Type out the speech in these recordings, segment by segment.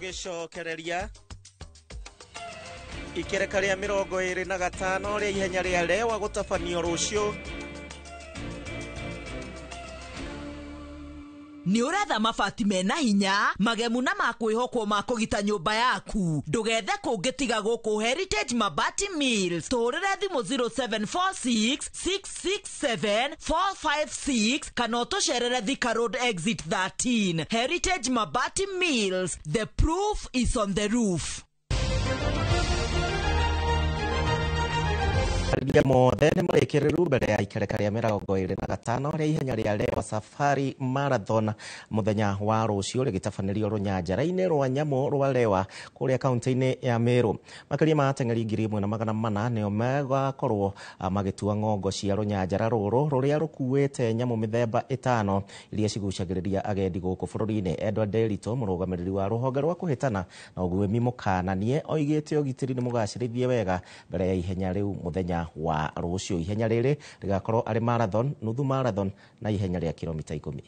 Tũgĩcokereria ikereka rĩa 25 rĩa ihenya rĩa Lewa gũtabanio rũciũ. Nĩ ũretha mabati mena hinya, magemu na makwĩhokwo ma kũgita nyũmba yaku? Ndũgethe kũngĩ tiga gũkũ Heritage Mabati Mills. Tũhũrĩre thimũ 0746 667 456 kana ũtũcerere Thika Road Exit 13. Heritage Mabati Mills, the proof is on the roof. Meharĩria mothe nĩ marĩkĩrĩru mbere ya ikereka rĩa 25 rĩa ihenya rĩa Lewa Safari Marathon mũthenya wa rũciũ rĩgĩtabanĩrio rũnyanjara-inĩ rwa nyamũ rwa Lewa kũrĩa kaunti-inĩ ya Meru. Makĩria ma ateng'eri 1400 nĩo magakorwo magĩtua ng'ongo cia rũnyanjara rũrũ rũrĩa rũkuĩte nyamũ mĩthemba 5 iria cigucagĩrĩria agendi gũkũ bũrũri-inĩ. Edward Nderitu, mũrũgamĩrĩri wa rũhonge rwa kũhĩtana na ũguĩmi mũkananie, oigĩte ũgitĩri nĩ mũgacĩrithie wega mbere ya ihenya rĩu mũthenya wa rũciũ. Ihenya rĩrĩ rĩgakorwo arĩ marathon, nuthu marathon na ihenya rĩa kilomita 10.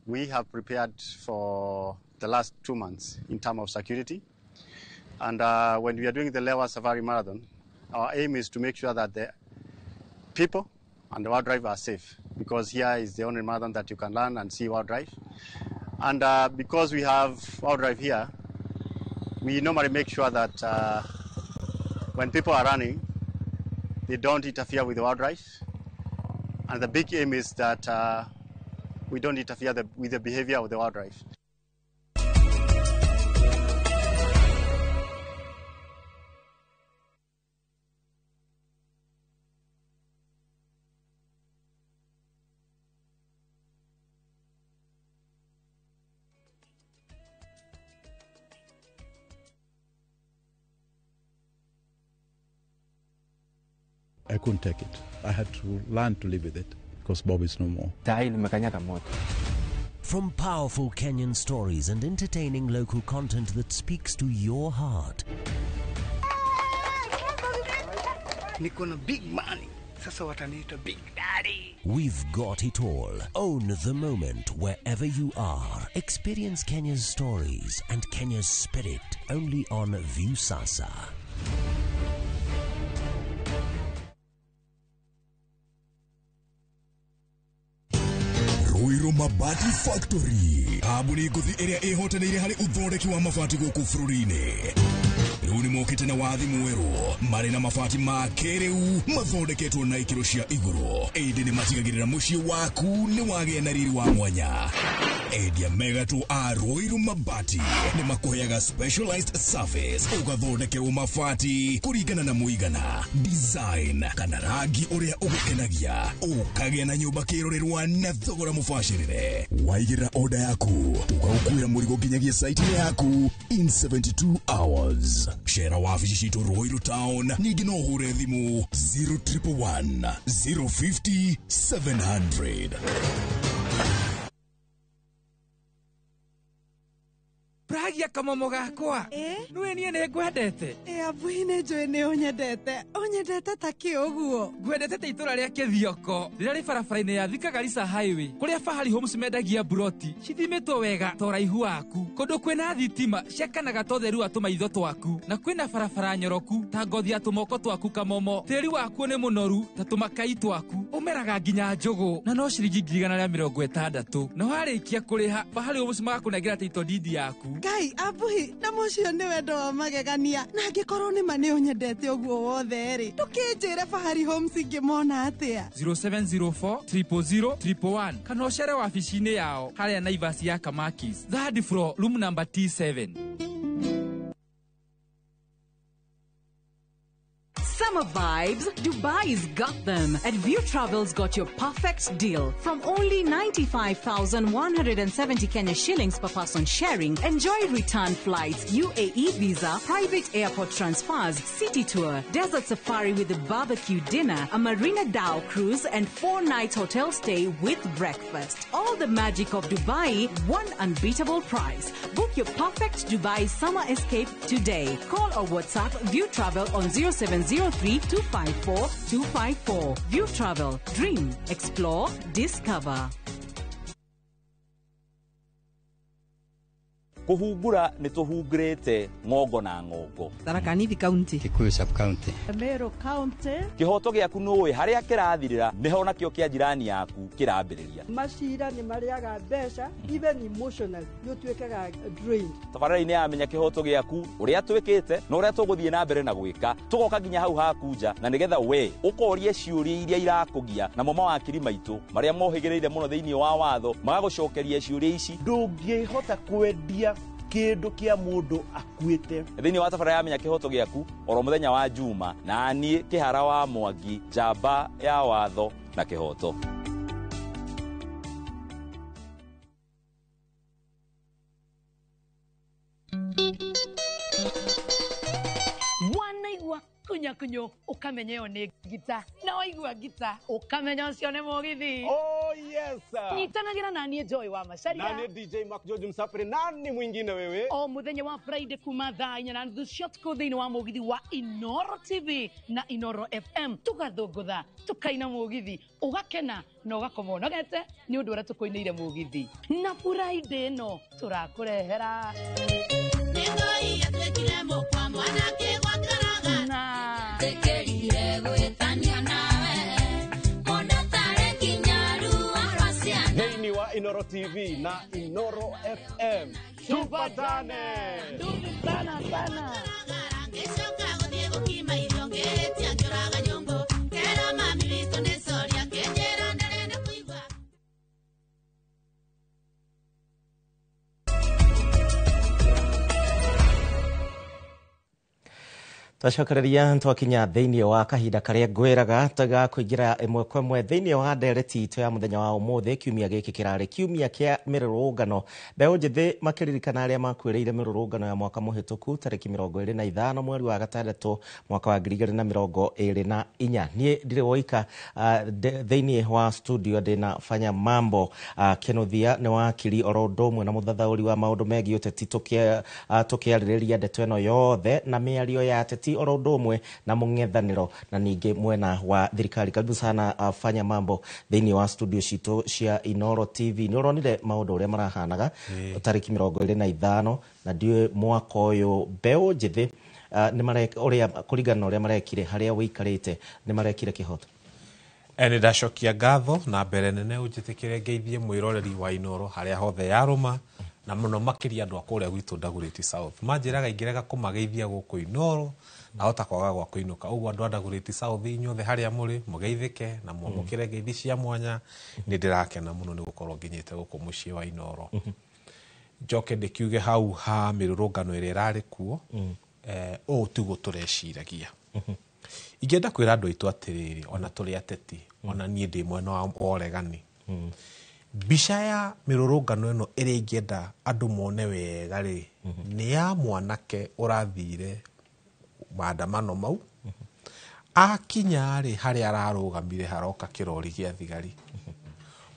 We have prepared for the last 2 months in terms of security, and when we are doing the Lewa Safari Marathon, our aim is to make sure that the people and the wildlife are safe, because here is the only marathon that you can learn and see wildlife. And because we have wildlife here, we normally make sure that when people are running, they don't interfere with the wildlife. And the big aim is that we don't interfere with the behavior of the wildlife. I couldn't take it. I had to learn to live with it because Bob is no more. From powerful Kenyan stories and entertaining local content that speaks to your heart. Niko na big money. Sasa wataniita Big Daddy. We've got it all. Own the moment wherever you are. Experience Kenya's stories and Kenya's spirit only on Viusasa. Ruiru Mabati Factory, kambuni ngũthi ĩrĩa ĩhotanĩire harĩ ũthondeki wa mabati gũkũ bũrũri-inĩ. Rĩu nĩ mokĩte na wathi mwerũ marĩ na mabati ma kĩrĩu mathondeketwo na ikĩro cia igũrũ, ĩndĩ nĩ matigagĩrĩra mũciĩ waku nĩ wagĩa na riri wa mwanya. Endia megatũ a Ruiru Mabati nĩ makũheaga specialized service, ũgathondekerwo mabati kũringana na mũigana, design kana rangi ũrĩa ũgũkenagia, ũkagĩa na nyũmba kĩrorerwa na thogora mũbacĩrĩre. Waigĩrĩra order yaku, tũgagũkuĩra mũrigo nginyagia site-inĩ yaku in 72 hours. Cera wabici citũ Ruiru Town, ningĩ no ũhũre thimũ 0111 050 700. Pragia kamomo gakwa. Nĩwe niĩ nĩ ngwendete. Abuhi nĩ njũĩ nĩ ũnyendete. Ũnyendete ta kĩ ũguo? Ngwendete ta itũra rĩa Kĩthioko rĩrĩa rĩ barabara-inĩ ya Thika Garissa Highway, kũrĩa Fahari Homes mendagia mburoti cithimĩtwo wega ta ũraihu waku, kũndũ kwĩna thitima ciakanaga ta ũtheru wa tũmaitho twaku, na kwĩna barabara nyoroku ta ngothi ya tũmoko twaku kamomo. Tĩri wakuo nĩ mũnoru ta tũmakai twaku, ũmeraga nginya njũgũ na no ciringi 160,000. Na warĩkia kũrĩha, Fahari Homes magakũnengera title deed yaku. Ngai, Abuhi, na mũcio nĩ wendo wa magegania. Na angĩkorwo nĩ ma nĩ ũnyendete ũguo wothe rĩ, ndũkĩnjĩre Fahari Homes ingĩmona atĩa? 0704 000 111 kana ũcere wabici-inĩ yao harĩa Naivas ya Kamakis, third floor, room number T7. Summer vibes, Dubai's got them. At View Travel's got your perfect deal. From only 95,170 Kenya shillings per person sharing, enjoy return flights, UAE visa, private airport transfers, city tour, desert safari with a barbecue dinner, a Marina Dhow cruise, and 4-night hotel stay with breakfast. All the magic of Dubai, one unbeatable price. Book your perfect Dubai summer escape today. Call or WhatsApp View Travel on 0703 254 254. View Travel. Dream, explore, discover. Kũhungura nĩ tũhungurĩte ng'ongo na ng'ongo. Tharaka Nithi County, Kikuyu sub county, Meru County. Kĩhoto gĩaku nũĩ harĩa kĩrathirĩra nĩho nakĩo kĩa jirani yaku kĩrambĩrĩria. Macira nĩ marĩaga mbeca, even emotionally nĩ ũtuĩkaga drained. Tabarĩra-inĩ ya Menya Kĩhoto Gĩaku, ũrĩa twĩkĩte na ũrĩa tũgũthiĩ na mbere na gwĩka, tũgoka nginya hau haku nja, na nĩgetha we ũkorie ciũria iria irakũgia, namo mawakiri maitũ marĩa mohĩgĩrĩire mũno thĩinĩ wa watho magagũcokeria ciũria ici. Ndũngĩhota kwendia kĩndũ kĩa mũndũ akuĩte. Thĩinĩ wa tabarĩra ya Menya Kĩhoto Gĩaku oro mũthenya wa Juma, na niĩ Kĩhara wa Mwangi, njamba ya watho na kĩhoto. Wanaigua kunya kunyo ukamenya ĩyo nĩ ngita, na waigua ngita ukamenya ũcio nĩ mũgithi. Oh yes. Nyitanagĩra na niĩ Joy wa Macharia na niĩ DJ Mark George Msafiri. Nani mwingine wewe? O mũthenya wa Friday kuma thaa 4:30 cia ũtukũ thĩinĩ wa mũgithi wa Inoro TV na Inoro FM, tũgathũngũtha tũkaina mũgithi, ũgakena na ũgakoma ũnogete nĩ ũndũ ũrĩa tũkũinĩire mũgithi. Na Friday ĩno tũrakũrehera thĩinĩ wa Inoro TV na Inoro FM. Tupatane. Sana sana. Twacokereria twakinya thĩinĩ wa kahinda karĩa ngwĩraga ga kũingĩra ĩmwe kwa ĩmwe thĩinĩ wa ndereti itũ ya mũthenya wa ũmũthĩ. Kiumia gĩkĩ kĩrarĩ kiumia kĩa mĩrũrũngano, mbeũ njĩthĩ makĩririkana arĩa makuĩrĩire mĩrũrũngano ya mwaka mũhĩtũku tarĩki 25 mweri wa gatandatũ mwaka wa 2024. Niĩ ndirĩ woika thĩinĩ wa studio, ndĩna Fanya Mambo Kĩnuthia nĩ wakiri oro ũndũ ũmwe na mũthathaũri wa maũndũ megiĩ ũteti, tũkĩarĩrĩria ndeto ĩno yothe na mĩario ya ateti oro ũndũ ũmwe na mũng'ethanĩro na ningĩ mwena wa thirikari. Karibu sana Fanya Mambo thĩinĩ wa studio citũ cia Inoro TV. Nĩ ũronire maũndũ ũrĩa marahanaga tarĩki 25 na ndiũĩ mwaka ũyũ mbeũ njĩthĩ ũrĩa kũringana na ũrĩa marekire harĩa wĩikarĩte nĩ marekire kĩhoto. Nĩ ndacokia ngatho na mbere nene ũnjĩtĩkĩre ngeithie mwĩroreri wa Inoro harĩa hothe yarũma, na mũno makĩria andũ a kũrĩa gwitũ Dagoretti South. Manjĩraga ingĩrega kũmageithia gũkũ Inoro nahota kwaga gwa kũinũka. Ũguo andũ a Dagoretti South inyuothe harĩa mũrĩ mũgeithĩke na mwamũkĩre ngeithi cia mwanya. Nĩ ndĩrakena mũno nĩ gũkorwo nginyĩte gũkũ mũciĩ wa Inoro. Njoke ndĩkiuge hau ha mĩrũrũngano ĩrĩa ĩrarĩ kuo, ũũ tiguo tũreciragia. Ingĩenda kwĩra andũ aitũ atĩrĩrĩ, ona tũrĩ ateti, ona niĩ ndĩ mwena wa ũregani, mbica ya mĩrũrũngano ĩno ĩrĩa ingĩenda andũ mone wega rĩ, nĩ ya mwanake ũrathire maandamano mau, akinya rĩ harĩa ararũgamire haroka kĩrori gĩa thigari.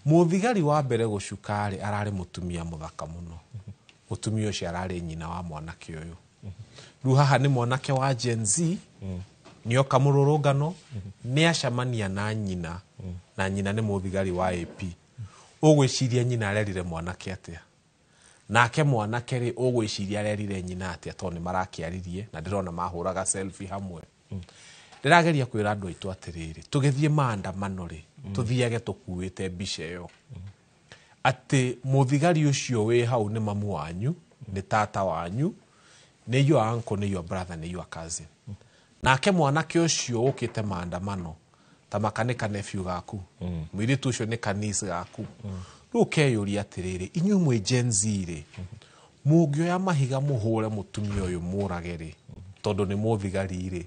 Mũthigari wa mbere gũcuka rĩ ararĩ mũtumia mũthaka mũno. Mũtumia ũcio ararĩ nyina wa mwanake ũyũ. Rĩu haha nĩ mwanake wa Gen Z, nĩoka mũrũrũngano, nĩacemania na nyina, na nyina nĩ mũthigari wa AP. Ũgwĩciria nyina arerire mwanake atĩa? Nake mwanake rĩ ũgwĩciria arerire nyina atĩa? Tondũ nĩ marakĩaririe na ndĩrona mahũraga selfie hamwe. Ndĩrageria kwĩra andũ aitũ atĩrĩrĩ, tũgĩthiĩ maandamano rĩ, tũthiage tũkuĩte mbica ĩyo, atĩ mũthigari ũcio wĩ hau nĩ mamu wanyu, nĩ tata wanyu, nĩ your uncle, nĩ your brother, nĩ your cousin. Nake mwanake ũcio ũkĩte maandamano ta maka nĩ kanephew gaku, mũirĩtu ũcio nĩ kanice gaku. Rĩu ũkeyũria atĩrĩrĩ, inyuĩ mwĩ Gen Z rĩ, mũngĩoya mahiga mũhũre mũtumia ũyũ mũrage rĩ, tondũ nĩ mũthigari rĩ,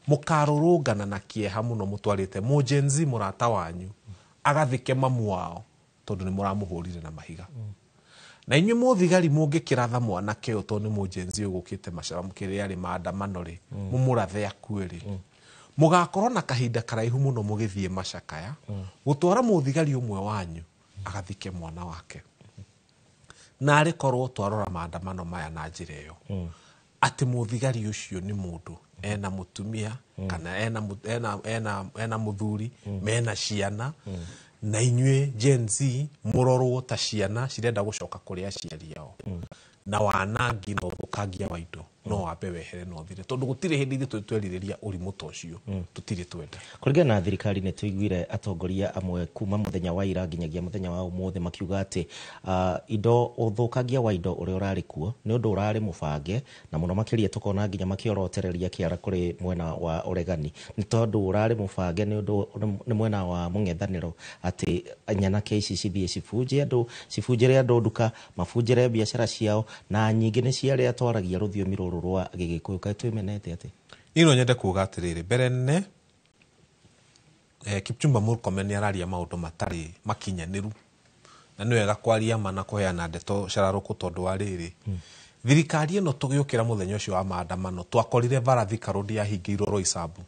mũkarũrũngana na kĩeha mũno mũtwarĩte mũ Gen Z mũrata wanyu agathike mamu wao tondũ nĩ mũramũhũrire na mahiga. Na inyuĩ mũthigari mũngĩkĩratha mwanake ũyũ tondũ nĩ mũ Gen Z ũgũkĩte macaramũkĩrĩa rĩ maandamano rĩ, mũmũrathe akue rĩ, mũgakorwo na kahinda karaihu mũno mũgĩthiĩ macakaya gũtwara mũthigari ũmwe wanyu agathike mwana wake. Na arĩ korwo twarora maandamano maya na njĩra ĩyo, atĩ mũthigari ũcio nĩ mũndũ ena mũtumia kana ena mũthuri, mena ciana, na inyuĩ Gen Z mũrorwo ta ciana cirenda gũcoka kũrĩ aciari ao. Na wanangi na ũthũkangia wa indo no wambe wehere na ũthire, tondũ gũtirĩ hĩndĩ ithuĩ twerirĩria ũrimũ ta ũcio, tũtirĩ twenda. Kũringana na thirikari nĩ tũiguire atongoria amwe kuma mũthenya wa ira nginyagia mũthenya wa ũmũthĩ makiuga atĩ indo ũthũkangia wa indo ũrĩa ũrarĩ kuo nĩ ũndũ ũrarĩ mũbange, na mũno makĩria tũkona nginya makĩorotereria kĩara kũrĩ mwena wa ũregani, nĩ tondũ ũrarĩ mũbange nĩ ũndũ nĩ mwena wa mũng'ethanĩro atĩ nyanake ici cithiĩ cibunje andũ, cibunjĩre andũ nduka, mabunjĩre biacara ciao, na nyingĩ nĩ ciarĩa twaragia rũthiomi rũrũ rwa Gĩgĩkũyũ. Kaĩ twĩmenete atĩ? Niĩ no nyende kuga atĩrĩrĩ, mbere nene Kipchumba Murkomen nĩ araria maũndũ matarĩ makinyanĩru, na nĩ wega kwaria ma na kũheana ndeto cararũkũ, tondũ wa rĩrĩ, thirikari ĩno tũgĩũkĩra mũthenya ũcio wa maandamano twakorire bara Thika Road yahingĩirwo Roysambu.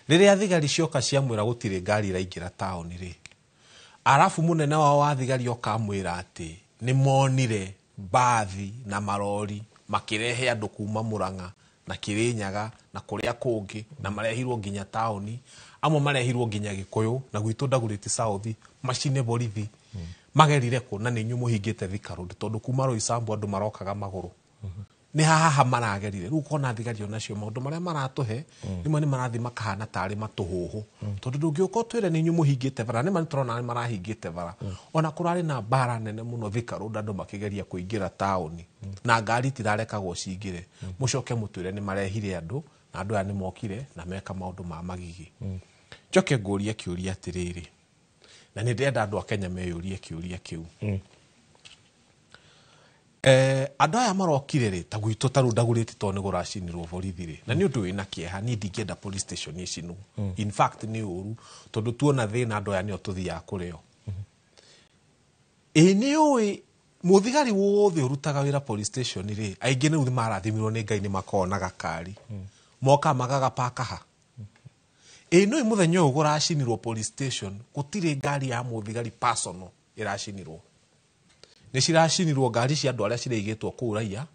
Rĩrĩa thigari cioka ciamwĩra gũtirĩ ngari iraingĩra taũni rĩ, arabu mũnene wao wa thigari oka amwĩra atĩ nĩ monire mbathi na marori makirehe andũ kuma Murang'a na Kirinyaga na kũrĩa kũngĩ, na marehirwo nginya taũni, amwe marehirwo nginya Gĩkũyũ na gwitũ Dagoretti South, macine borithi magerire kũ, na nĩ inyuĩ mũhingĩte Thika Road, tondũ kuma Roysambu andũ marokaga magũrũ, nĩ haha maragerire. Rĩu ũkona thigari onacio maũndũ marĩa maratũhe rĩmwe nĩ marathiĩ makahana tarĩ matũhũhũ, tondũ ndũngĩũka ũtwĩre nĩ inyuĩ mũhingĩte bara, nĩma nĩtũrona nĩ marahingĩte bara. Ona kũrarĩ na mbara nene mũno Thika Road, andũ makĩgeria kũingĩra taũni na ngari itirarekagwo cingĩre, mũcoke mũtwĩre nĩ marehire andũ, na andũ aya nĩ mokire na meka maũndũ ma magigi. Njoke ngũrie kĩũria atĩrĩrĩ, na nĩ ndĩrenda andũ a Kenya meyũrie kĩũria kĩu. Andũ aya marokire rĩ, ta gwitũ ta rĩu Dagoretti tondũ nĩ kũracinirwo borithi rĩ, na nĩ ũndũ wĩna kĩeha, niĩ ndingĩenda police station ĩcinwo. In fact nĩ ũru, tondũ tuona thĩna andũ aya nĩo tũthiaga kũrĩo. Ĩ nĩ ũĩ mũthigari wothe ũrutaga wĩra police station rĩ, aingĩ rĩu nĩ marathimirwo nĩ Ngai nĩ makoragwo na gakari, moka magagapaka ha. Ĩ nĩ ũĩ mũthenya ũyũ kũracinirwo police station, gũtirĩ ngari ya mũthigari personal ĩracinirwo. Nĩ ciracinirwo ngari cia andũ arĩa ciraigĩtwo kũu raiya,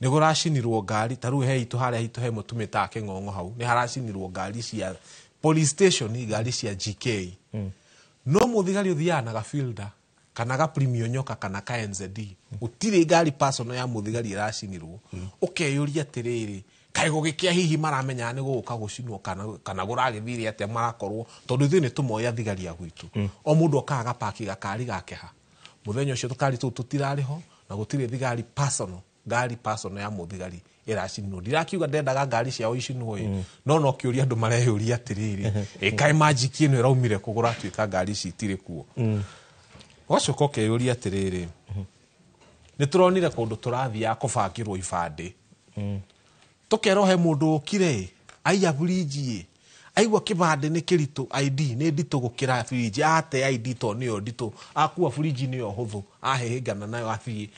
nĩ kũracinirwo ngari ta rĩu he itũ harĩa hitũ he mũtumĩtaga kĩng'ong'o hau, nĩ haracinirwo ngari cia police station, ngari cia GK. No mũthigari ũthiaga na gafielder kana ga Premio Nyoka kana ka NZD, gũtirĩ ngari personal ya mũthigari ĩracinirwo. Ũkeyũria atĩrĩrĩ, kaĩ gũgĩkĩa hihi maramenyaga nĩ gũgũka gũcinwo kana kũragĩthire atĩa marakorwo, tondũ ithuĩ nĩ tũmoĩ athigari a gwitũ. O mũndũ okaga agapaki gakari gake ha. Mũthenya ũcio tũkari tũu tũtirarĩ ho, na gũtirĩ thigari personal, ngari personal ya mũthigari ĩracinwo. Ndirakiuga ndendaga ngari ciao icinwo ĩ, no no kĩũria andũ mareyũria atĩrĩrĩ, ĩ kaĩ magic ĩno ĩraumire kũ kũratuĩka ngari ici itirĩ kuo. Ũgacoka ũkeyũria atĩrĩrĩ, nĩ tũronire kũndũ tũrathiaga kũbangĩrwo ibandĩ, tũkerwo he mũndũ ũkire ĩ, aiya burinji ĩ, aigua kĩbandĩ nĩ kĩritũ, ID nĩ nditũ gũkĩra burinji, ate ID tondũ nĩyo nditũ, akua burinji nĩyo hũthũ, ahĩhĩngana nayo athiĩ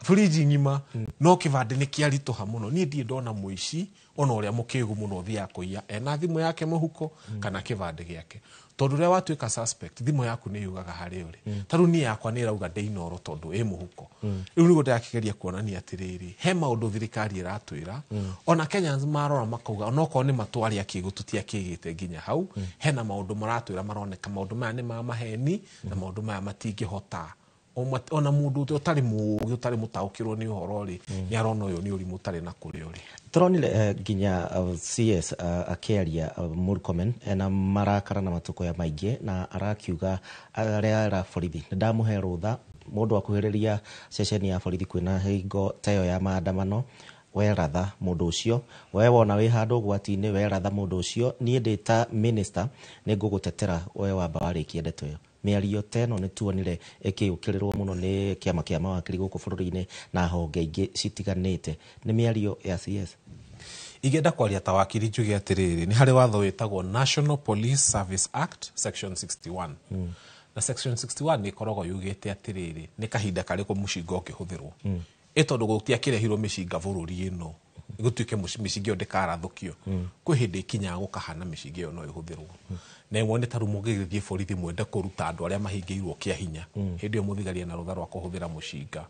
burinji ng'ima, no kĩbandĩ nĩ kĩaritũha mũno. Niĩ ndirĩ ndona mũici ona ũrĩa mũkĩgu mũno ũthiaga kũiya ena thimũ yake mũhuko kana kĩbandĩ gĩake, tondũ rĩrĩa watuĩka suspect thimũ yaku nĩ yugaga harĩa ũrĩ. Ta rĩu niĩ yakwa nĩ ĩrauga ndĩ Inooro tondũ ĩ mũhuko. Rĩu nĩguo ndĩrakĩgeria kuonania atĩrĩrĩ, he maũndũ thirikari ĩratwĩra, ona Kenyans marora makauga onokorwo nĩ matwarĩ akĩgu tũtiakĩgĩte nginya hau, hena maũndũ maratwĩra maroneka maũndũ maya nĩ ma maheni na maũndũ maya matingĩhota. Ona mũndũ ũtarĩ mũũgĩ ũtarĩ mũtaũkĩrwo nĩ ũhoro rĩ, nĩ arona ũyũ nĩ ũrimũ ũtarĩ na kũrĩa ũrĩ. Tũronire nginya CS akĩaria Murkomen ena marakara na matũkũya maingĩ, na arakiuga arĩa era borithi nĩ ndamũhe rũtha mũndũ akuhĩrĩria ceceni ya borithi kwĩna hingo ta ĩyo ya maandamano, we ratha mũndũ ũcio, we wona wĩ handũ ũgwati-inĩ, we ratha mũndũ ũcio, niĩ ndĩ ta minister nĩ ngũgũtetera we wamba warĩkia ndeto ĩyo. Mĩario ta ĩno nĩ tuonire ĩkĩũkĩrĩrwo mũno nĩ kĩama kĩa mawakiri gũkũ bũrũri-inĩ na honge ingĩ citiganĩte. Nĩ mĩario ya CS. Ingĩenda kwaria ta wakiri njuge atĩrĩrĩ, nĩ harĩ watho wĩtagwo National Police Service Act section 61. Na section 61 nĩ ĩkoragwo yugĩte atĩrĩrĩ, nĩ kahinda karĩkũ mũcinga ũngĩhũthĩrwo. Ĩ tondũ gũtiakĩrehirwo mĩcinga bũrũri ĩno, gũtuĩke mĩcinga ĩyo ndĩkarathũkio. Kwĩ hĩndĩ ĩkinyaga gũkahana mĩcinga ĩyo no ĩhũthĩrwo. Na ĩmwe nĩ ta rĩu mũngĩgĩthiĩ borithi mwende kũruta andũ arĩa mahingĩirwo kĩa hinya, hĩndĩ ĩyo mũthigari ena rũtha rwa kũhũthĩra mũcinga.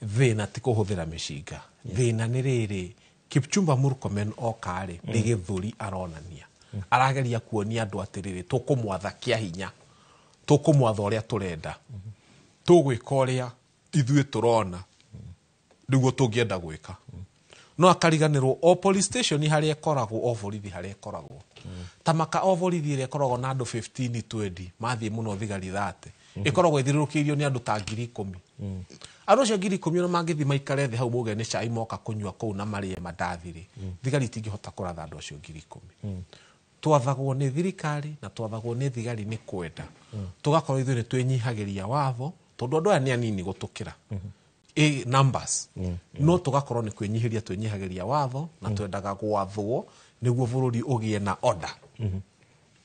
Thĩna ti kũhũthĩra mĩcinga, thĩna nĩ rĩrĩ, Kipchumba Murkomen oka rĩ, nĩ gĩthũri aronania. Arageria kuonia andũ atĩrĩrĩ, tũkũmwatha kĩa hinya, tũkũmwatha ũrĩa tũrenda, tũgwĩka ũrĩa Ithuĩ tũrona nĩguo tũngĩenda gwĩka, no akariganĩrwo o police station harĩa ĩkoragwo, o borithi harĩa ĩkoragwo, ta maka o borithi ĩrĩa ĩkoragwo na andũ 15 20, mathiĩ mũno thigari 30, ĩkoragwo ĩthiũrũrũkĩirio nĩ andũ ta 10,000. Andũ acio 10,000 ona mangĩthiĩ maikare thĩ hau mauge nĩ cai moka kũnyua kũu na marĩe mandathi rĩ, thigari itingĩhota kũratha andũ acio 10,000. Twathagwo nĩ thirikari na twathagwo nĩ thigari nĩ kwenda tũgakorwo ithuĩ nĩ twĩnyihagĩria watho, tondũ andũ aya nĩ anini gũtũkĩra ĩ numbers, no tũgakorwo nĩ kwĩnyihĩria twĩnyihagĩria watho na twendaga gwathwo nĩguo bũrũri ũgĩe na order.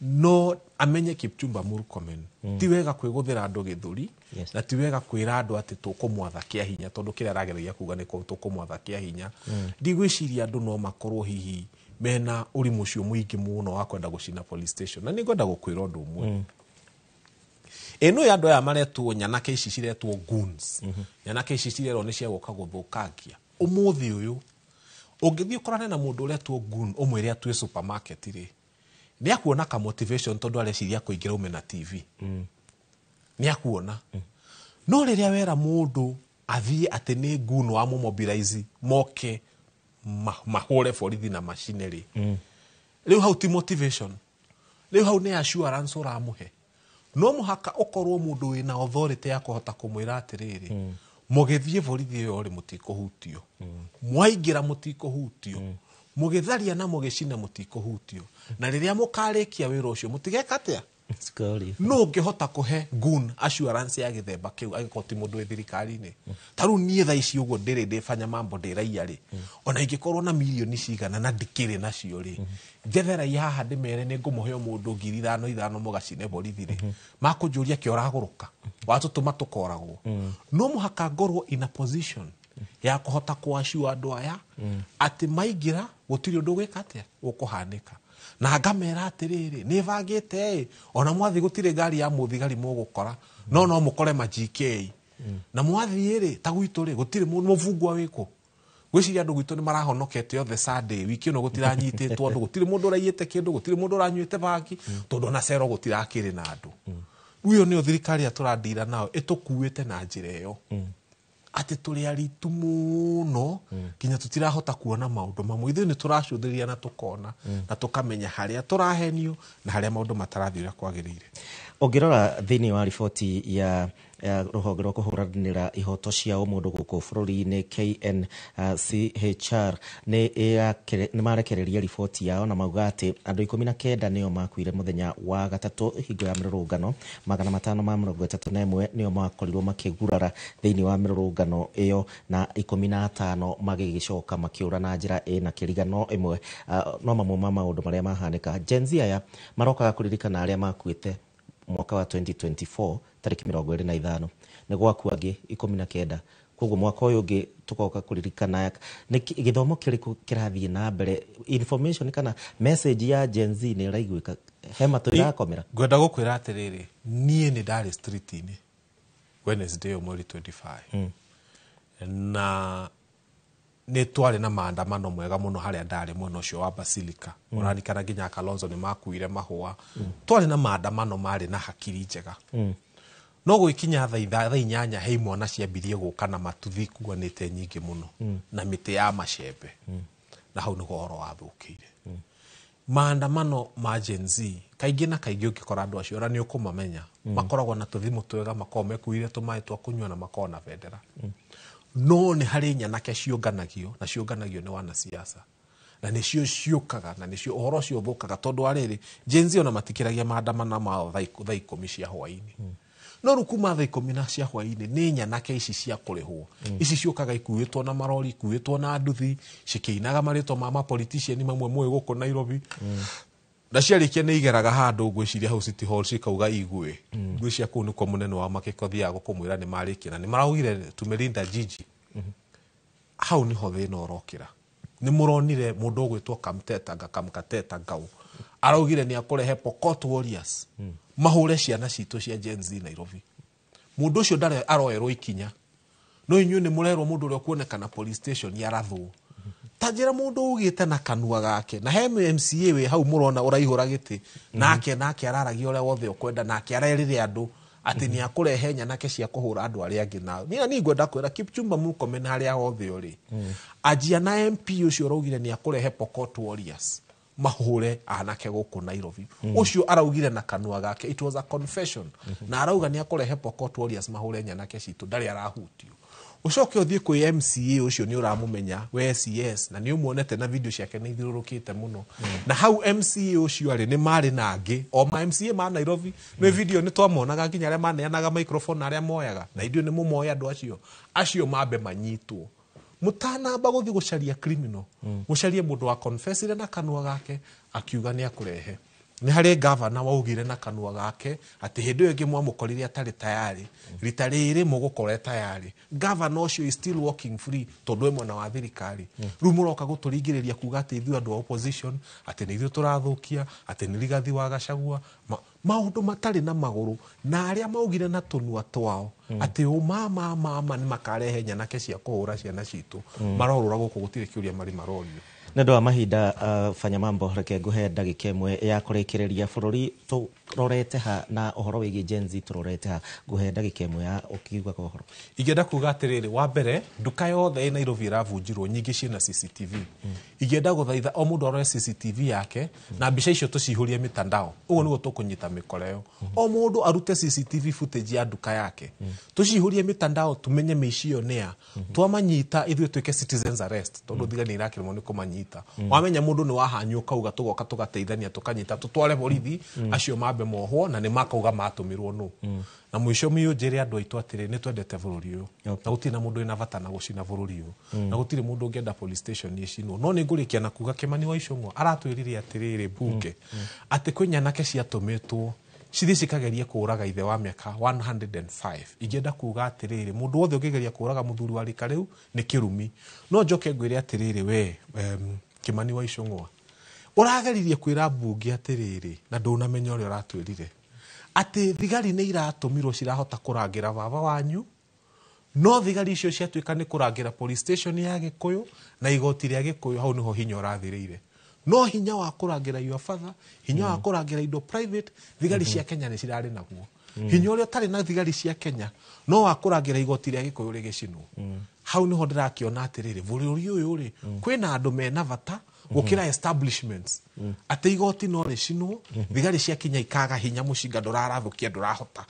No amenye Kipchumba Murkomen ti wega kwĩgũthĩra andũ gĩthũri, na ti wega kwĩra andũ atĩ tũkũmwatha kĩa hinya, tondũ kĩrĩa arageragia kuga nĩ tũkũmwatha kĩa hinya. Ndigwĩciria andũ no makorwo hihi mena ũrimũ ũcio mũingĩ mũno wa kwenda gũcina police station. Na nĩngwenda gũkwĩra ũndũ ũmwe, ĩno ya andũ aya maretwo nyanake ici ciretwo goons, nyanake ici cirerwo nĩ cia gũka gũthũkangia. Ũmũthĩ ũyũ ũngĩthiĩ ũkorane na mũndũ ũretwo goon ũmwĩre atue supermarket rĩ, nĩ akuona ka motivation, tondũ areciria kũingĩra ume na TV, nĩ akuona. No rĩrĩa wera mũndũ athiĩ atĩ nĩ goon wa mũmobilize moke mahũre borithi na macine rĩ, rĩu hau ti motivation, rĩu hau nĩ assurance ũramũhe. No mũhaka ũkorwo mũndũ wĩna authority ya kũhota kũmwĩra atĩrĩrĩ, mũgĩthiĩ borithi ĩyo rĩ, mũtikũhutio, mwaingĩra mũtikũhutio, mũgĩtharia na mũgĩcina mũtikũhutio, na rĩrĩa mũkarĩkia wĩra ũcio mũtigeka atĩa. No ũngĩhota kũhe goon assurance ya gĩthemba kĩu angĩkorwo ti mũndũ wĩ thirikari-inĩ. Ta rĩu niĩ thaa ici ũguo ndĩrĩ ndĩbanya mambo ndĩ raia rĩ, ona ingĩkorwo na mirioni cigana na ndikĩrĩ nacio rĩ, njethe raia haha ndĩmere nĩ ngũmũhe o mũndũ 5,000 5,000 mũgacine borithi rĩ, makũnjũria kĩ ũragũrũka watũtũma tũkoragwo. No mũhaka ngorwo in a position ya kũhota kũassure andũ aya atĩ maingĩra gũtirĩ ũndũ ũgwĩka atĩa ũkũhanĩka, na ngamera atĩrĩrĩ, nĩ bangĩte ĩ, ona mwathiĩ gũtirĩ ngari ya mũthigari mũgũkora, no mũkore ma GK, na mwathiĩ rĩ, ta gwitũ rĩ, gũtirĩ mũbungwa wĩkũ. Gwĩciria andũ gwitũ nĩ marahonokete othe Sunday wiki ĩno, gũtiranyitĩtwo andũ, gũtirĩ mũndũ ũraiyĩte kĩndũ, gũtirĩ mũndũ ũranyuĩte bangi, tondũ ona cero gũtirakĩrĩ na andũ. Rĩu ĩyo nĩyo thirikari ĩrĩa tũrandira nayo ĩtũkuĩte na njĩra ĩyo, atĩ tũrĩ aritu mũno nginya tũtirahota kuona maũndũ mamwe. Ithuĩ nĩ tũracũthĩrĩria na tũkona na tũkamenya harĩa tũrahenio na harĩa maũndũ matarathiĩ ũrĩa kwagĩrĩire. Ũngĩrora thĩinĩ wa riboti ya rũhonge rwa kũhũranĩra ihoto cia ũmũndũ gũkũ bũrũri-inĩ KNCHR, nĩ marekereria riboti yao na mauga atĩ andũ 19 nĩo makuire mũthenya wa gatatũ hingo ya mĩrũrũngano, 531 nĩo makorirwo makĩgurara thĩinĩ wa mĩrũrũngano ĩyo, na 15 magĩgĩcoka makĩũra na njĩra ĩna kĩrigano ĩmwe. No mamwe ma maũndũ marĩa mahanĩka, Gen Z aya marokaga kũririkana arĩa makuĩte mwaka wa 2024 tarĩki 25, nĩ gwakua angĩ 19, koguo mwaka ũyũ ũngĩ tũgoka kũririkana. Nĩ gĩthomo kĩrĩkũ kĩrathiĩ na mbere? Information kana message ya Gen Z nĩ ĩraiguĩka he matũ ĩrakomera? Ngwenda gũkwĩra atĩrĩrĩ, niĩ nĩ ndarĩ street-inĩ Wednesday ĩyo mweri 25, na nĩ twarĩ na maandamano mwega mũno harĩa ndarĩ mwena ũcio wa Basilica. Ũrarikana nginya Kalonzo nĩ makuire mahũa. Twarĩ na maandamano marĩ na hakiri njega, no gwĩkinya thaa 8 he imwana ciambirie gũka na matuthi ikuanĩte nyingĩ mũno na mĩtĩ ya macembe, na hau nĩho ũhoro wathũkĩire. Maandamano ma Gen Z kaingĩ na kaingĩ ũngĩkora andũ acio ona nĩ ũkũmamenya, makoragwo na tũthimũ twega, makoragwo mekuire tũmaĩ twa kũnyua na makoragwo na bendera. No nĩ harĩ nyanake ciũnganagio na ciũnganagio nĩ wanasiasa, na nĩcio ciũkaga na nĩcio ũhoro ũcio ũthũkaga, tondũ wa rĩrĩ, Gen Z ona matikĩragia maandamano mao thaa 10 cia hwaĩ-inĩ. No rĩu kuma thaa 10 na cia hwaĩ-inĩ nĩ nyanake ici cia kũrĩhwo, ici ciũkaga ikuĩtwo na marori, ikuĩtwo na nduthi, cikĩinaga marĩtwa ma mapolitician mamwe mũĩ gũkũ Nairobi, na ciarĩkia nĩ igeraga handũ ngwĩciria hau City Hall cikauga igwe. Ngwĩciria kũu nĩkuo mũnene wa makĩko thiaga gũkũmwĩra nĩ marĩkia na nĩ maraugire tumelinda jiji. Hau niho thĩna ũrokĩra. Nĩ mũronire mũndũ ũgwĩtwo Kamteta Kamkateta Ngau araugire nĩ akũrehe Pokot Warriors mahũre ciana citũ cia Gen Z Nairobi. Mũndũ ũcio ndarĩ aroerwo ikinya, no inyuĩ nĩ mũrerwo mũndũ ũrĩa ũkuonekana police station yarathwo. Ta njĩra mũndũ ugĩte na kanua gake, na he MCA wĩ hau mũrona ũraihũra gĩtĩ nake, nake araragia ũrĩa wothe ũkwenda, nake arerire andũ Atĩ nĩ akũrehe nyanake cia kũhũra andũ arĩa angĩ nao. Niĩ ngwenda kwĩra Kipchumba Murkomen harĩa hothe ũrĩ. Anjia na MP ũcio ũraugire nĩ akũrehe Pokot Warriors mahũre anake gũkũ Nairobi. Ũcio araugire na kanua gake, it was a confession. Na arauga nĩ akũrehe Pokot Warriors mahũre nyanake citũ, ndarĩ arahutio. Ũcoke ũthiĩ kwĩ MCA ũcio nĩ ũramũmenya we CS na nĩ ũmuonete na video ciake nĩ ithiũrũrũkĩte mũno. Na hau MCA ũcio arĩ nĩ marĩ na angĩ o ma MCA ma Nairobi nĩ video nĩ twamonaga nginya arĩa maneanaga microphone na arĩa moyaga na ithuĩ nĩ mũmoĩ andũ acio acio mambe manyitwo. Mũtanamba gũthiĩ gũcaria criminal, mũcarie mũndũ wa confessire na kanua gake akiuga nĩ akũrehe. Nĩ harĩ gavana waugire na kanua gake atĩ hĩndĩ ĩyo ĩngĩ mwamũkorire atarĩ tayari, rita rĩrĩ mũgũkora tayari. Gavana ũcio is still walking free tondũ e mwena wa thirikari. Rĩu mũroka gũtũringĩrĩria kuga atĩ ithuĩ andũ a opposition atĩ nĩ ithuĩ tũrathũkia, atĩ nĩ Rigathi wa Gachagua, maũndũ matarĩ na magũrũ na arĩa maugire na tũnua twao atĩ ũmama nĩ makarehe nyanake cia kũhũra ciana citũ marorũra gũkũ gũtirĩ kĩũria marĩ marorio. Nĩ ũndũ wa mahinda fanya mambo reke nguhe ndagĩka ĩmwe ya kũrĩkĩrĩria bũrũri tũrorete ha na ũhoro wĩgiĩ Gen Z tũrorete ha nguhe ndagĩka ĩmwe ya ũkiuga ũhoro. Ingĩenda kuga atĩrĩrĩ, wa mbere nduka yothe ĩ Nairobi ĩravunjirwo nyingĩ ciĩna CCTV. Ingĩenda gũthaitha o mũndũ arore CCTV yake na mbica icio tũcihũrie mitandao. Ũguo nĩguo tũkũnyita mĩkora ĩyo. O mũndũ arute CCTV footage ya nduka yake. Tũcihũrie mitandao tumenye mĩici ĩyo nĩ ya. Twamanyita ithuĩ twĩke citizens arrest tondũ thigari nĩ irakĩremwo nĩ kũmanyita. Wamenya mũndũ nĩ wahanyũka uga tũgoka tũgateithania tũkanyita tũtware borithi acio mambe mohwo na nĩ makauga matũmirwo nũ. Na mũico mĩũ njĩre andũ aitũ atĩrĩ nĩ twendete bũrũri ũyũ na gũtirĩ na mũndũ wĩna bata na gũcina bũrũri ũyũ na gũtirĩ mũndũ ũngĩenda police station ĩcinwo. No nĩ ngũrĩkia na kuga Kimani wa Ichung'wa aratwĩrire atĩrĩrĩ mbunge atĩ kwĩ nyanake ciatũmĩtwo cithiĩ cikagerie kũũraga ithe wa mĩaka 105. Ingĩenda kuga atĩrĩrĩ mũndũ wothe ũngĩgeria kũũraga mũthuri wa rika rĩu nĩ kĩrumi. No njoke ngwĩre atĩrĩrĩ we Kimani wa Ichung'wa ũrageririe kwĩra mbunge atĩrĩrĩ na ndũnamenya ũrĩa ũratwĩrire atĩ thigari nĩ iratũmirwo cirahota kũrangĩra baba wanyu, no thigari icio ciatuĩka nĩ kũrangĩra police station ya Gĩkũyũ na igoti rĩa Gĩkũyũ, hau nĩho hinya ũrathirĩire. No hinya wa kũrangĩra your father, hinya wa kũrangĩra indo private, thigari cia Kenya nĩ cirarĩ naguo. Hinya ũrĩa ũtarĩ na thigari cia Kenya no wa kũrangĩra igoti rĩa Gĩkũyũ rĩgĩcinwo. Hau nĩho ndĩrakĩona atĩrĩrĩ bũrũri ũyũ rĩ kwĩna andũ mena bata gũkĩra establishments atĩ igoti no rĩcinwo, thigari cia Kenya ikaga hinya, mũcinga ndũrarathũkia ndũrahota.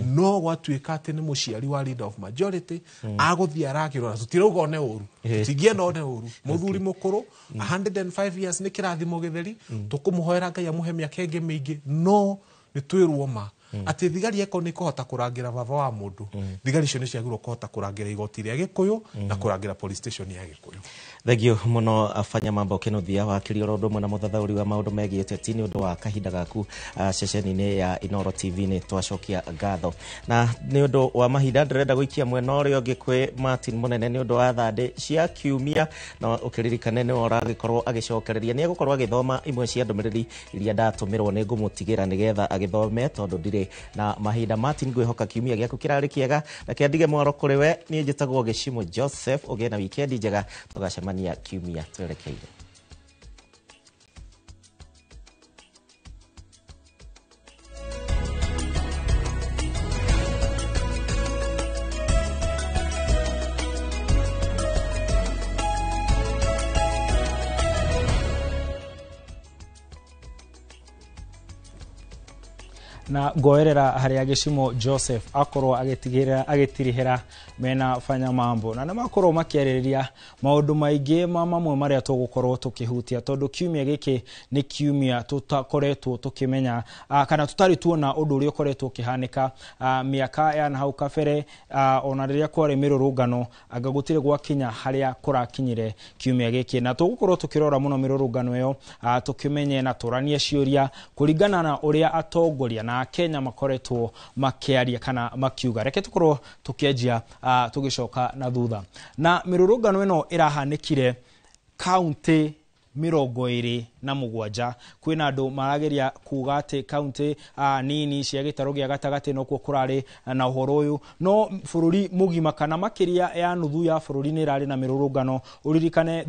No gwatuĩka atĩ nĩ mũciari wa leader of majority agũthiĩ aragĩrwo na tũtirauga one ũru, tũtingĩenda one ũru. Mũthuri mũkũrũ 105 years nĩ kĩrathimo gĩtheri, tũkũmũhoera Ngai amũhe mĩaka ĩngĩ mĩingĩ, no nĩ twĩrwo ma atĩ thigari eko nĩ kũhota kũrangĩra baba wa mũndũ, thigari icio nĩ ciagĩrĩirwo kũhota kũrangĩra igoti rĩa Gĩkũyũ na kũrangĩra police station ya Gĩkũyũ. Thengiũ mũno Fanya Mambo Kinuthia wakiri oro ũndũ ũmwe na mũthathaũri wa maũndũ megiĩ ũteti nĩ ũndũ wa kahinda gaku ceceni-inĩ ya Inooro TV nĩ twacokia ngatho. Na nĩ ũndũ wa mahinda ndĩrenda gũikia mwena ũrĩa ũngĩ kwĩ Martin Mũnene nĩ ũndũ wa thandĩ cia kiumia, na ũkĩririkane nĩwe ũragĩkorwo agĩcokereria, nĩ egũkorwo agĩthoma imwe cia ndũmĩrĩri iria ndatũmĩrwo nĩ ngũmũtigĩra nĩgetha agĩthome tondũ ndirĩ na mahinda. Martin, ngwĩhoka kiumia gĩaku kĩrarĩ kĩega, reke ndige mwaro kũrĩ we. Niĩ njĩtagwo Gĩcimo Joseph, ũgĩe na wikendi njega, tũgacemania kiumia twerekeire. Na ngoerera haria Gĩcimo Joseph akorwo agitigĩrĩra agitirihĩra mena Fanya Mambo na nĩmakorwo makĩarĩrĩria maũndũ maingĩ ma mamwe marĩa tũgũkorwo tũkĩhutia tondũ kiumia gĩkĩ nĩ kiumia tũtakoretwo tũkĩmenya kana tũtarĩ tuona ũndũ ũrĩa ũkoretwo ũkĩhanĩka mĩaka ya na hau kabere, ona rĩrĩa kwarĩ mĩrũrũngano anga gũtirĩ gwakinya harĩa kũrakinyire kiumia gĩkĩ, na tũgũkorwo tũkĩrora mũno mĩrũrũngano ĩyo tũkĩmenye na tũranie ciũria kũringana na ũrĩa atongoria na Kenya makoretwo makiaria kana makiuga. Reke tukorwo tukianjia tugicoka na thutha na mirurungano ino irahanikire kaunti 28 27. Kwĩna andũ marageria kuga atĩ kaunti nini cia gĩtarũ gĩa gatagatĩ nokuo kũrarĩ na ũhoro ũyũ, no bũrũri mũgima kana makĩria ya nuthu ya bũrũri nĩ ĩrarĩ na mĩrũrũngano. Ũririkane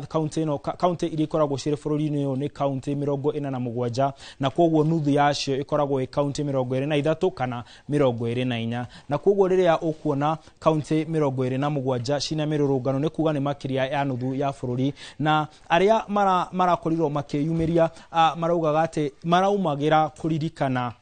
kaunti ĩno, kaunti iria ikoragwo cirĩ bũrũri-inĩ ũyũ nĩ kaunti 47, na koguo nuthu yacio ĩkoragwo ĩ kaunti 23 kana 24, na koguo rĩrĩa ũkuona kaunti 27 cina mĩrũrũngano nĩ kuga nĩ makĩria ya nuthu ya bũrũri. Na arĩa marakorirwo makĩyumĩria maraugaga atĩ maraumagĩra kũririkana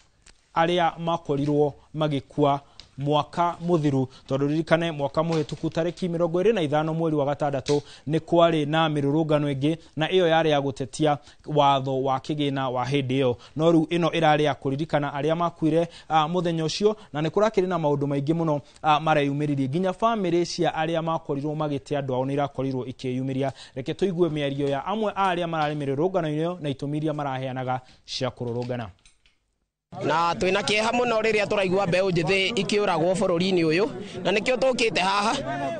arĩa makorirwo magĩkua mwaka mũthiru, tondũ ririkane mwaka mũhĩtũku tarĩki 25 mweri wa gatandatũ nĩ kwarĩ na mĩrũrũngano ĩngĩ, na ĩyo yarĩ ya gũtetia watho wa kĩgĩna wa hĩndĩ ĩyo, no rĩu ĩno ĩrarĩ ya kũririkana arĩa makuire mũthenya ũcio. Na nĩ kũrakĩrĩ na maũndũ maingĩ mũno mareyumĩririe, nginya bamĩrĩ cia arĩa makorirwo magĩte andũ ao nĩ irakorirwo ikĩyumĩria. Reke tũigue mĩario ya amwe a arĩa mararĩ mĩrũrũngano-inĩ ĩyo na itũmi iria maraheanaga cia kũrũrũngana. Na twina kieha muno riria turaigua mbeu njithi ikiuragwo bururi-ini uyu, na nikio tukite haha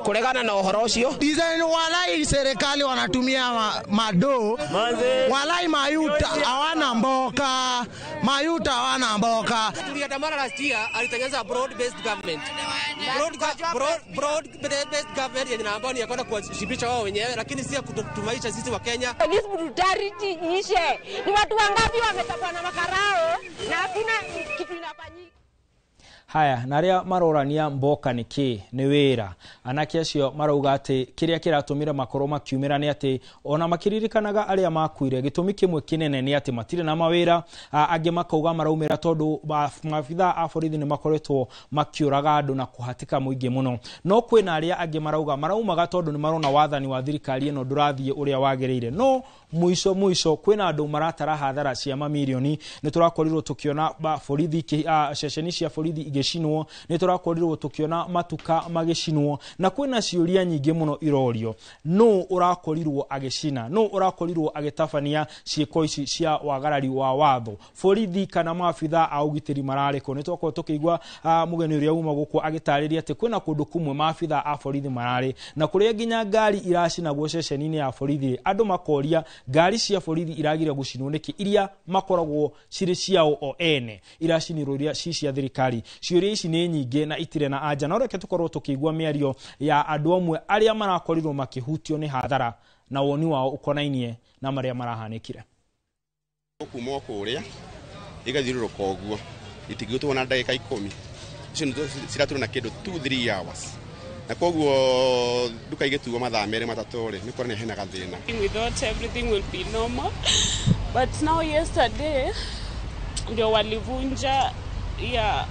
kuregana na uhoro ucio. Design walai serikali wanatumia mado walai mayuta hawana mboka, mayuta hawana mboka. Tuliandamana last year, alitengeneza broad based government, broad based government yenye ambayo ni ya kwenda kuwashibisha wao wenyewe, lakini si ya kutumaisha sisi wa Kenya. This brutality ishe. Ni watu wangapi wametapwa na makarao na hakuna kitu inafanyika. Haya, na aria marorania mboka nĩ kĩ nĩ wĩra. Anake acio marauga atĩ kĩrĩa kĩratũmire makorwo makiumĩra nĩ atĩ ona makĩririkanaga arĩa makuire, gĩtũmi kĩmwe kĩnene nĩ atĩ matirĩ na mawĩra. Angĩ makauga maraumĩra tondũ maabithaa a borithi nĩ makoretwo makĩũraga andũ na kũhatĩka mũingĩ mũno. No kwĩna arĩa angĩ marauga maraumaga tondũ nĩ marona wathani wa thirikari ĩno ndũrathiĩ ũrĩa wagĩrĩire. No mũico mũico kwĩna andũ maratara hathara cia mamirioni. Nĩ tũrakorirwo tũkĩona borithi ceceni cia borithi igĩcinwo, nĩ tũrakorirwo tũkĩona matuka magĩcinwo, na kwĩna ciũria nyingĩ mũno irorio. No ũrakorirwo agĩcina, no ũrakorirwo agĩtabania ciĩko ici cia wagarari wa watho? Borithi kana maabithaa a ũgitĩri mararĩ kũ? Nĩ twakorwo tũkĩigua mũgeni ũrĩa uma gũkũ agĩtarĩria atĩ kwĩna kũndũ kũmwe maabithaa a borithi mararĩ, na kũrĩa nginya ngari iracinagwo ceceni-inĩ ya borithi, andũ makoria ngari cia borithi iragire gũcinwo nĩkĩ, iria makoragwo cirĩ ciao o ene iracinirwo iria ci cia thirikari. Ciũria ici nĩ nyingĩ na itirĩ na anja, no reke tũkorwo tũkĩigua mĩario ya andũ amwe arĩa marakorirwo makĩhutio nĩ hathara na woni wao ũkonainie na marĩa marahanĩkire. Kuma o kũrĩa igathiũrũrũka ũguo itingĩtwo na ndagĩka 10, icio ciratũrwo na kĩndũ 2-3 hours, na koguo nduka igĩtuo mathaa 2 3 rĩ, nĩ kuonania hena gathĩna. We thought everything will be normal, but now yesterday ndio walivunja ya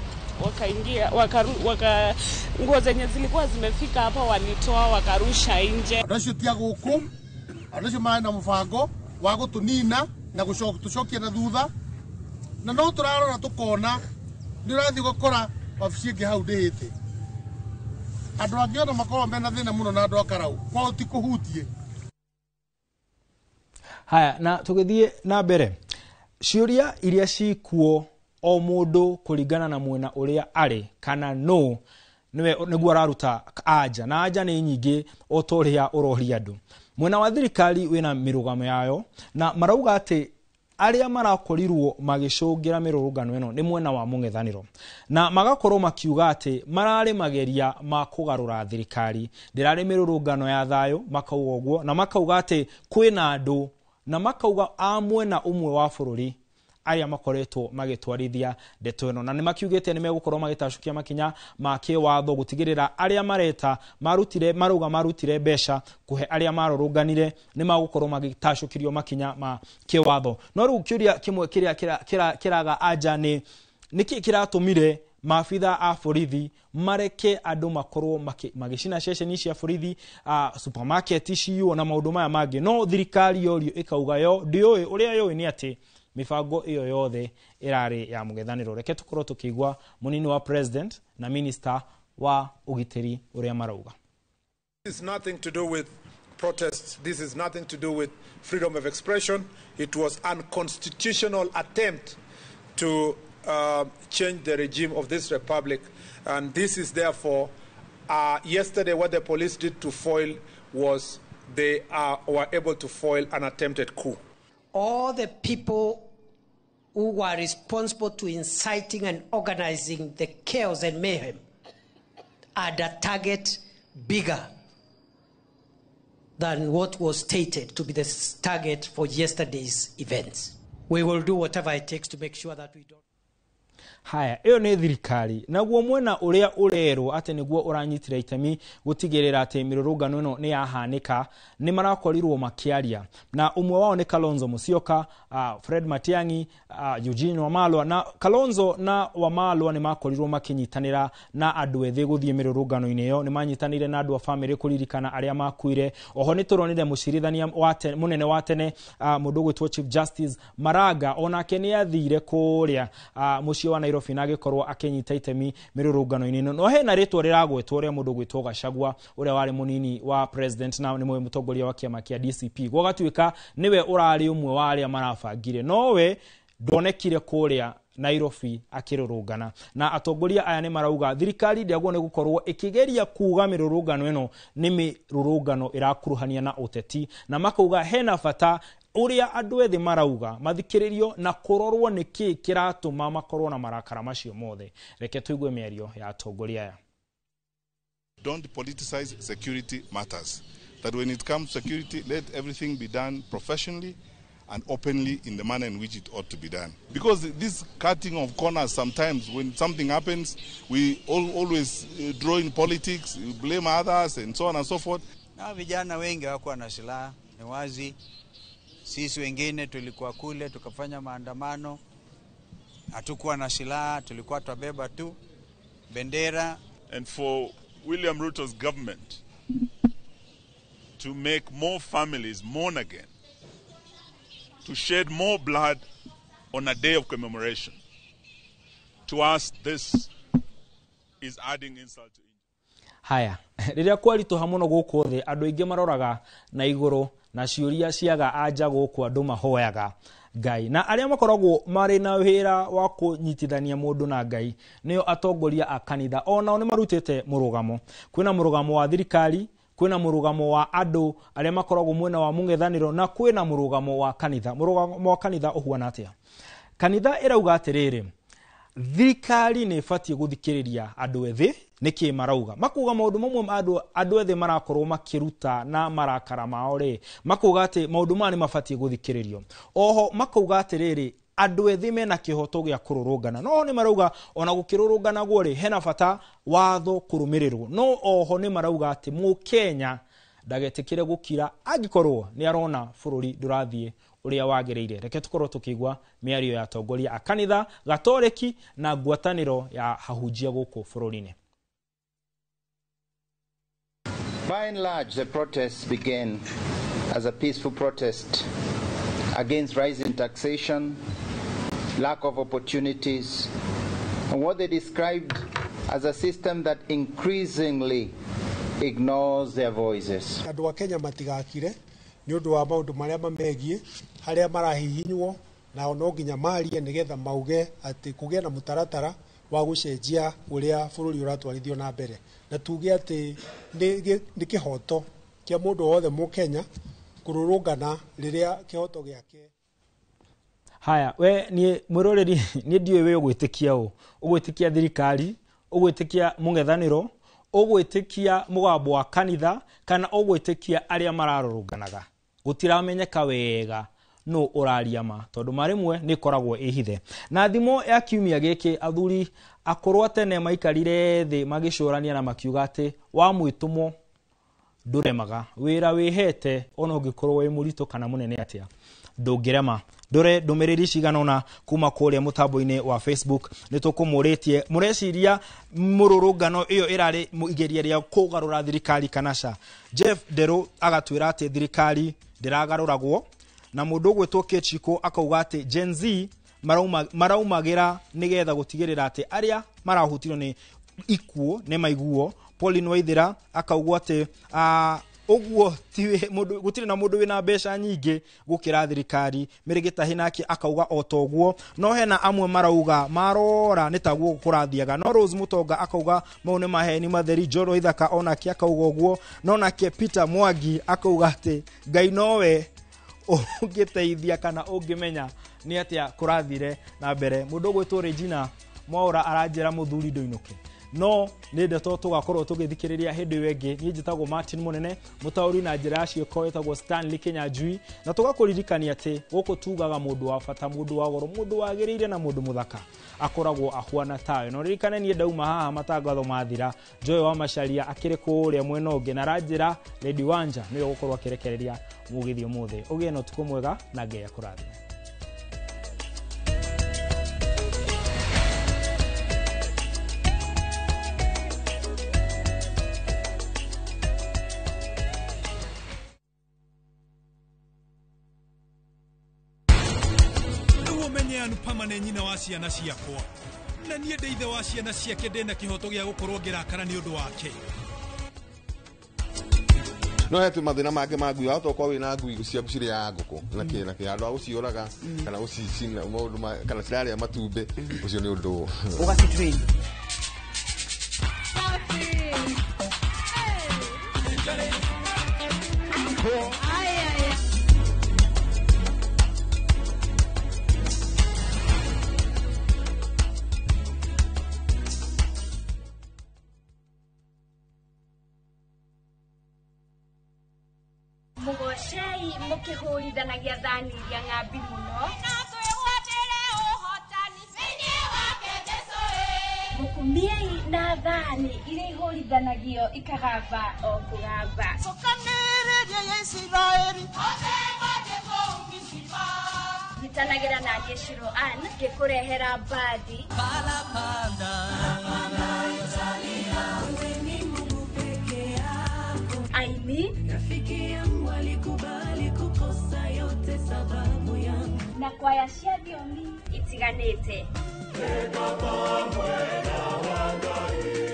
wakaingia waka nguo zenye zilikuwa zimefika hapa walitoa wakarusha nje. Andũ acio ti a gũkũ, andũ acio marĩ na mũbango wa gũtũnina na gũtũcokia na thutha, na no tũrarora tũkona nĩ ũrathiĩ ũgakora wabici ĩngĩ hau ndĩhĩte. Andũ angĩ ona makoragwo mena thĩna mũno na andũ a Karau, kwao ti kũhutie. Haya, na tũgĩthiĩ na mbere, ciũria iria cikuo o mũndũ kũringana na mwena ũrĩa arĩ kana no nĩguo araruta anja, na anja nĩ nyingĩ o ta ũrĩa ũroria andũ. Mwena wa thirikari wĩna mĩrũgamo yayo, na marauga atĩ arĩa marakorirwo magĩcũngĩra mĩrũrũngano ĩno nĩ mwena wa mũng'ethanĩro, na magakorwo makiuga atĩ mararĩ mageria ma kũgarũra thirikari, ndĩrarĩ mĩrũrũngano ya thayũ, makauga ũguo, na makauga atĩ kwĩna andũ, na makauga a mwena ũmwe wa bũrũri arĩa makoretwo magĩtwarithia ndeto ĩno, na nĩ makiugĩte nĩ megũkorwo magĩtacũkia makinya ma kĩwatho gũtigĩrĩra arĩa mareta marutire marauga marutire mbeca kũhe arĩa marũrũnganire nĩ magũkorwo magĩtacũkĩrio makinya ma kĩwatho. No rĩu kĩũria kĩmwe kĩrĩa kĩraga anja nĩ nĩkĩ kĩratũmire maabithaa a borithi mareke andũ makorwo magĩcina ceceni cia borithi, supermarket ciywo na maũndũ maya mangĩ, no thirikari yorio ĩkauga yo ndĩũĩ, ũrĩa yũĩ nĩ atĩ mibango iyo yothe ĩrarĩ ya mũng'ethanĩro. Reke tũkorwo tũkĩigua mũnini wa president na minister wa ũgitĩri ũrĩa marauga. This is nothing to do with protests. This is nothing to do with freedom of expression. It was unconstitutional attempt to change the regime of this republic, and this is therefore yesterday what the police did to foil was they were able to foil an attempted coup. All the people who were responsible to inciting and organizing the chaos and mayhem had a target bigger than what was stated to be the target for yesterday's events. We will do whatever it takes to make sure that we don't. Haya, ĩyo nĩ thirikari. Naguo mwena ũrĩa ũrerwo atĩ nĩguo ũranyitire itemi gũtigĩrĩra atĩ mĩrũrũngano ĩno nĩ yahanĩka, nĩ marakorirwo makĩaria, na ũmwe wao nĩ Kalonzo Musyoka, Fred Matiang'i, Eugene Wamalwa. Na Kalonzo na Wamalwa nĩ makorirwo makĩnyitanĩra na andũ ethĩ gũthiĩ mĩrũrũngano-inĩ ĩyo. Nĩ manyitanĩire na andũ a bamĩrĩ kũririkana arĩa makuire. Oho nĩ tũronire mũcirithania mũnene wa tene, mũndũ ũgwĩtwo Chief Justice Maraga, onake nĩ athire kũrĩa mũciĩ wa Nairobi na agĩkorwo akĩnyita itemi mĩrũrũngano-inĩ ĩno. No hena rĩtwa rĩragwetwo rĩa mũndũ ũgwĩtwo Gachagua, ũrĩa warĩ mũnini wa president na nĩ mũtongoria wa kĩama kĩa DCP. Gwagatuĩka nĩwe ũrarĩ ũmwe wa arĩa marabangire, nowe ndonekire kũrĩa Nairobi akĩrũrũngana. Na atongoria aya nĩ marauga thirikari ndĩagwo nĩ gũkorwo ĩkĩgeria kuga mĩrũrũngano ĩno nĩ mĩrũrũngano ĩrakuruhania na ũteti, na makauga hena bata ũrĩa andũ ethĩ marauga mathikĩrĩrio na kũrorwo nĩ kĩĩ kĩratũma makorwo na marakara macio mothe. Reke tũigue mĩario ya atongoria aya. Don't politicize security matters. That when it comes to security, let everything be done professionally and openly in the manner in which it ought to be done. Because this cutting of corners, sometimes when something happens, we always draw in politics, we blame others and so on and so forth. Na vijana wengi hawakuwa na silaha, ni wazi. Sisi wengine tulikuwa kule tukafanya maandamano, hatukuwa na silaha, tulikuwa twabeba tu bendera. And for William Ruto's government to make more families mourn again, to shed more blood on a day of commemoration, to us this is adding insult to injury. Haya, rĩrĩa kwaritũha mũno gũkũ thĩ, andũ aingĩ maroraga na igũrũ na ciũria ciaga anja gũkũ andũ mahoyaga Ngai. Na arĩa makoragwo marĩ na wĩra wa kũnyitithania mũndũ na Ngai nĩo atongoria a kanitha. Onao nĩ marutĩte mũrũgamo. Kwĩna mũrũgamo wa thirikari, kwĩna mũrũgamo wa andũ arĩa makoragwo mwena wa mũng'ethanĩro, na kwĩna mũrũgamo wa kanitha. Mũrũgamo wa kanitha ũhuana atĩa? Kanitha ĩrauga atĩrĩrĩ, thirikari nĩ ĩbatiĩ gũthikĩrĩria andũ ethĩ nĩkĩ marauga. Makuga maũndũ mamwe andũ ethĩ marakorwo makĩruta na marakara mao rĩ, makuga atĩ maũndũ maya nĩ mabatiĩ gũthikĩrĩrio. Oho makauga atĩrĩrĩ, andũ ethĩ mena kĩhoto gĩa kũrũrũngana. No nĩ marauga ona gũkĩrũrũnganagwo rĩ, hena bata watho kũrũmĩrĩrwo. No oho nĩ marauga atĩ mũkenya ndagetĩkĩre gũkira angĩkorwo nĩ arona bũrũri ndũrathiĩ ũrĩa wagĩrĩire. Reke tũkorwo tũkĩigua mĩario ya atongoria a kanitha Gatoreki na ngwatanĩro ya hahunjia gũkũ bũrũri-inĩ. By and large, the protests began as a peaceful protest against rising taxation, lack of opportunities, and what they described as a system that increasingly ignores their voices. Andũ a Kenya matigakire nĩ ũndũ wa maũndũ marĩa mamegiĩ harĩa marahihinywo, nao no nginya marie nĩgetha mauge atĩ kũgĩe na mũtaratara wa gũcenjia ũrĩa bũrũri ũratwarithio na mbere, na tuge atĩ nĩ kĩhoto kĩa mũndũ wothe mũkenya kũrũrũngana rĩrĩa kĩhoto gĩake. Haya, we niĩ mwĩroreri, niĩ ndiũĩ we ũgwĩtĩkia ũ. Ũgwĩtĩkia thirikari, ũgwĩtĩkia mũng'ethanĩro, ũgwĩtĩkia mũgambo wa kanitha, kana ũgwĩtĩkia arĩa mararũrũnganaga. Gũtiramenyeka wega no ũraria ma, tondũ marĩmwe nĩ ĩkoragwo ĩhithe. Na thimo ya kiumia gĩkĩ, athuri akũrũ a tene maikarire thĩ magĩcũrania na makiuga atĩ wa mwĩtũmwo ndũremaga, wĩra wĩhete ona ũngĩkorwo wĩ mũritũ kana mũnene atĩa ndũngĩrema. Ndore ndũmĩrĩri cigana ũna kuma kũrĩa mũtambo-inĩ wa Facebook. Nĩ tũkũmũrĩtie mũreciria mũrũrũngano ĩyo ĩrarĩ igeria rĩa kũgarũra thirikari kana ca. Jeff Nderũ agatwĩra atĩ thirikari ndĩragarũragwo, na mũndũ ũgwĩtwo Kechiko akauga atĩ Gen Z maraumagĩra nĩgetha gũtigĩrĩra atĩ arĩa marahutirio nĩ ikuũ nĩ maiguo. Pauline Waithera akauga atĩ ũguo gũtirĩ na mũndũ wĩna mbeca nyingĩ gũkĩra thirikari. Mĩrĩgĩtahi nake akauga o ta ũguo. No hena amwe marauga marora nĩ taguo kũrathiaga. No Rose Mutonga akauga mau nĩ maheni matheri. John Waithaka onake akauga ũguo. No nake Peter Mwangi akauga atĩ Ngai nowe Ũngĩteithia kana ũngĩmenya nĩ atĩa kũrathire na mbere. Mũndũ ũgwĩtwo Regina Mwaura aranjĩra mũthuri ndũinũke, no nĩ ndeto tũgakorwo tũgĩthikĩrĩria hĩndĩ ĩyo ĩngĩ. Niĩ njĩtagwo Martin Mũnene, mũtaũri na njĩra ya ciĩko ĩtagwo Stanley Kinyanjui, na tũgakũririkania atĩ gũkũ tugaga mũndũ wa bata, mũndũ wa goro, mũndũ wagĩrĩire na mũndũ mũthaka akoragwo ahuana tawe. Na ũririkane niĩ ndauma haha matangatho mathira, Joy wa Macharia akĩrĩ kũrĩa mwena ũngĩ, na aranjĩra Lady Wanja nĩwe ũgũkorwo akĩrekereria mũgithi ũmũthĩ. Ũgĩe na ũtukũ mwega na Ngai akũrathime. Rĩu ũmenye Anupama nĩ nyina wa ciana ciakwa, na niĩ ndĩ ithe wa ciana ciake, ndĩna kĩhoto gĩa gũkorwo ngĩrakara nĩ ũndũ wake. No he mathĩna mangĩ ma ngui, wahota gũkorwo wĩna ngui ciaku cirĩaga ngũkũ na kĩ na kĩ, handũ ha gũciũraga kana gũcicina maũndũ kana cirarĩa matumbĩ, ũcio nĩ ũndũ Ũgacitrain. Mũgocei mũkĩhũrithanagia thani iria ng'ambi mũno, mũkumiei na thani iria ihũrithanagio ikagamba o kũgamba. Nyitanagĩra na niĩ Shiro Ann ngĩkũrehera mbandi aini Rafiki yangu alikubali kukosa yote sababu yangu. Na kwaya cia thiomi itiganĩte.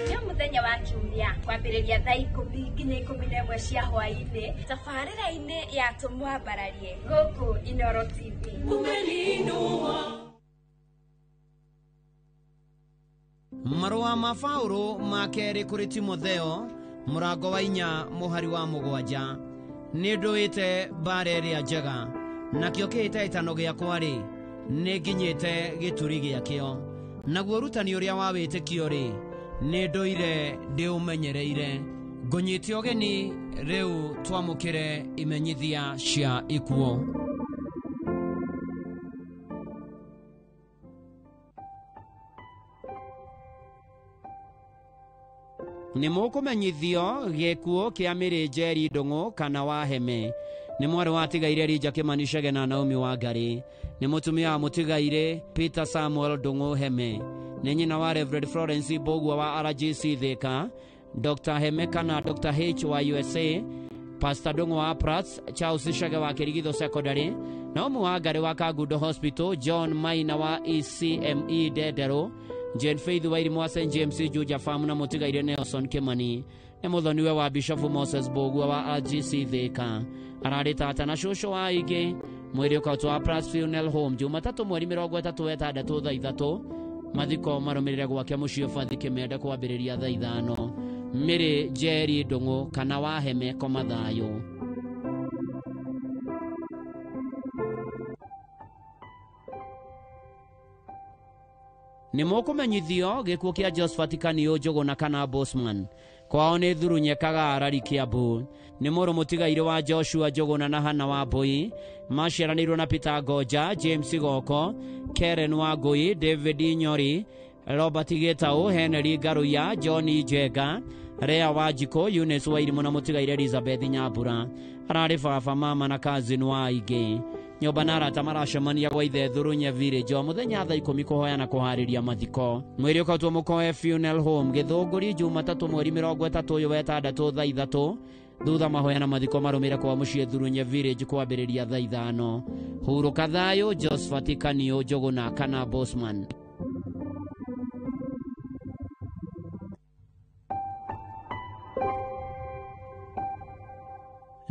Nĩ mũthenya wa Kiumia kwambĩrĩria thaa 10 nginya 11 cia hwaĩ-inĩ, tabarĩra-inĩ ya Tũmwambararie gũkũ Inooro TV. Umeniinua. Marũa ma Paũlũ ma kerĩ kũrĩ Timotheo mũrango wa 4 mũhari wa 7. Nĩ ndũĩte mbara ĩrĩa njega, nakĩo kĩhĩtahĩtano gĩakwa rĩ, nĩ nginyĩte gĩturi gĩakĩo, naguo ũrutani ũrĩa wa wĩtĩkio rĩ, nĩ ndũire ndĩũmenyereire. Ngũnyite ũgeni rĩu twamũkĩre imenyithia cia ikuũ. Nĩ mũkũmenyithio gĩkuũ kĩa Mary Njeri Ndũng'ũ kana wa Heme. Nĩ mwarĩ wa tigaire Elijah Kĩmani Chege na Naomi Wangari. Nĩ mũtumia wa mũtigaire Peter Samuel Ndũng'ũ Heme. Nĩ nyina wa Reverend Florence Mbũgua wa RGC Thika, Dr. Heme kana Dr. H wa USA, Pastor Ndũng'ũ wa Prats, Charles Chege wa Kĩrigitho Secondary, Naomi Wangari wa Kangundo Hospital, John Maina wa ECME Ndenderũ, Jane Faith wa Irimũ wa St James Juja Farm na mũtigaire Nelson Kimani. Nĩ mũthoniwe wa Bishop Moses Mbũgua wa RGC Thika. Ararĩ tata na cũcũ wa aingĩ. Mwĩrĩ ũkautwo wa Prats Funeral Home Jumatatũ mweri 36 thaa 3. Mathiko marũmĩrĩre gwake mũciĩ Bathi Kĩmende kwambĩrĩria thaa 5. Mary Njeri Ndũng'ũ kana wa Heme koma thayũ. Nĩ mũkũmenyithio gĩkuũ kĩa Josephat Kaniũ Njũgũna kana Bosman. Kwao nĩ Thurunye Kagaarari Kiambu. Nĩ mũrũ mũtigairĩ wa Joshua Njũgũna na Hana wa Mbui. Maciaranĩirwo na Peter Ngoja, James Goko, Karen wa Ngui, David Nyori, Robert Gĩtaũ, Henry Ngaruiya, John Njenga, Rea Wanjikũ, Eunice Wairimũ na mũtigairĩ Elizabeth Nyambura. Ararĩ baba, mama na cousin wa aingĩ. Nyũmba na arata maracemania gwa ithe Thurunye Village o mũthenya thaa 10 kũhoya na kũharĩria mathiko. Mwĩrĩ ũkautwo Mũkoe Funeral Home Gĩthũngũri Jumatatũ mweri 30 ũyũ wa ĩtandatũ thaa 3. Thutha mahoya na mathiko marũmĩre kwa mũciĩ Thurunye Village kwambĩrĩria thaa 5. Hurũka thayũ Josephat Kaniũ Njũgũna kana Bosman.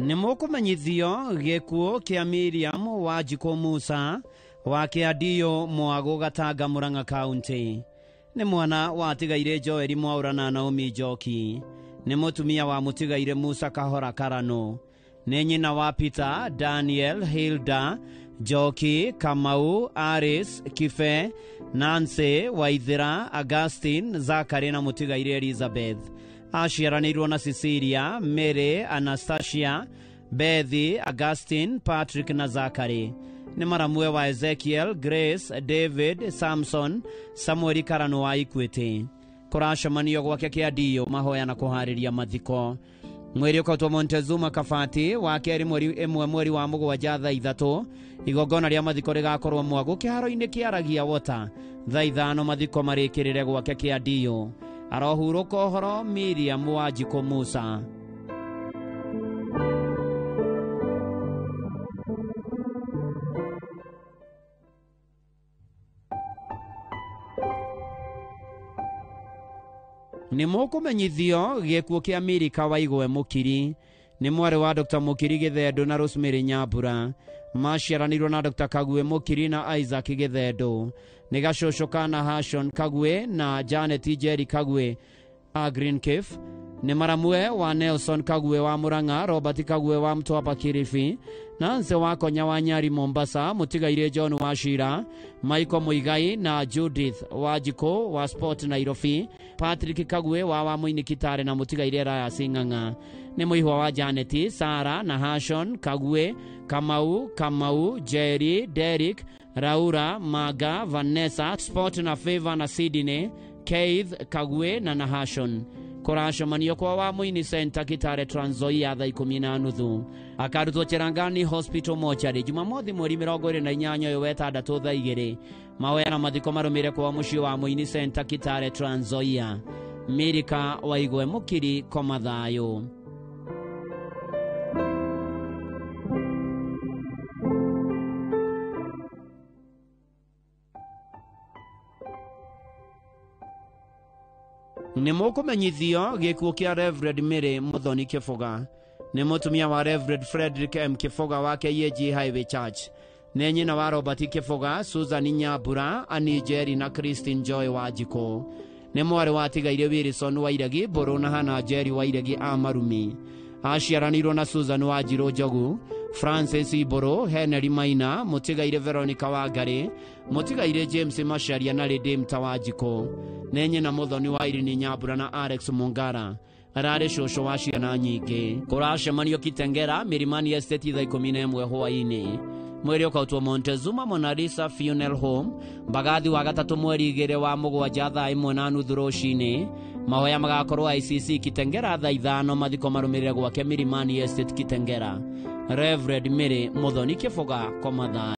Nĩ mũkũmenyithio gĩkuũ kĩa Miriam Wanjikũ Musa wa Kĩandiũ Mwagũ Gatanga Murang'a County. Nĩ mwana wa tigaire Joel Mwaura na Naomi Njoki. Nĩ mũtumia wa mũtigaire Musa Kahora Karano. Nĩ nyina wa Peter, Daniel, Hilda, Njoki, Kamau, Aris, Kibe, Nancy, Waithira, Augustine, Zachary na mũtigairĩ Elizabeth. Aciaranĩirwo na Cecilia, Mary, Anastasia, Bethi, Augustine, Patrick na Zachary. Nĩ maramwe wa Ezekiel, Grace, David, Samson, Samuel Karano wa Equity. Kũracemanio gwake kĩandio mahoya na kũharĩria mathiko. Mwĩrĩ ũkautwo Montezuma Kabati wa kerĩ mweri 1 mweri wa 7 thaa 3. Igongona rĩa mathiko rĩgakorwo Mwago kĩharo-inĩ kĩaragia Water thaa 5. Mathiko marĩkĩrĩre gwake kĩandio. Arohurũka ũhoro Miriam Wanjikũ Musa. Nĩ mũkũmenyithio gĩkuũ kĩa Milika Waigwe Mũkiri. Nĩ mwarĩ wa Dr. Mũkiri Gĩthendũ na Rosemary Nyambura. Maciaranĩirwo na Dr. Kagwe Mũkiri na Isaac Gĩthendũ. Nĩ gacũcũ kana Hashon Kagwe na Janet Njeri Kagwe a Green Cave. Nĩ maramwe wa Nelson Kagwe wa Murang'a, Robert Kagwe wa Mtwapa Kilifi, Nancy wa Konya wa Nyari Mombasa, mũtigairĩ John wa Shira, Michael Muigai na Judith Wanjikũ wa Sport Nairobi, Patrick Kagwe wa Wamuini Kitale na mũtigairĩ Elias Ng'ang'a. Nĩ mũihwa wa Janet, Sara na Hashon Kagwe, Kamau, Kamau, Jerry, Derek, Raura, Maga, Vanessa, Sport na Favor na Sydney, Keith Kagwe na Nahashon. Kũracemanio kwa Wamuini Center Kitale Trans Nzoia thaa 10:30. Akarutwo Cherangani Hospital Mortuary Jumamothi mweri 28 ũyũ wetandatũ thaa 2. Mahoya na mathiko marũmĩrĩre kwa mũciĩ wa Muini Center Kitale Trans Nzoia. Milika Waigwe Mũkiri, koma thayũ. Nĩ mũkũmenyithio gĩkuũ kĩa Reverend Mary Muthoni Kĩbũga. Nĩ mũtumia wa Reverend Frederick M. Kĩbũga wa KAG Highway Church. Nĩ nyina wa Robert Kĩbũga, Susan Nyambura, Annie Njeri na Christine Joy Wanjikũ. Nĩ mwarĩ wa tigaire Wilson Wairegi Mbũrũ na Hannah Njeri Wairegi a Marumi. Aciaranĩirwo na Susan Wanjirũ Njogu, Francis Mbũrũ, Henry Maina, mũtigaire Veronica Wangari, mũtigaire James Macharia na Redemptor Wanjikũ. Nĩ nyina Muthoni wa Irene Nyambura na Alex Mungara. Ararĩ cũcũ wa ciana nyingĩ. Kũracemanio Kitengera, Milimani Estate thaa 11 hwaĩ-inĩ. Mwĩrĩ ũkautwo Montezuma Mona Lisa Funeral Home, Mbagathi wa gatatũ mweri 2 wa 7 thaa 1:30 rũcinĩ. Mahoya magakorwo ICC Kitengera thaa 5. Mathiko marũmĩrĩre gwake Milimani Estate Kitengera. Reverend Mary Muthoni Kĩbũga, koma thayũ.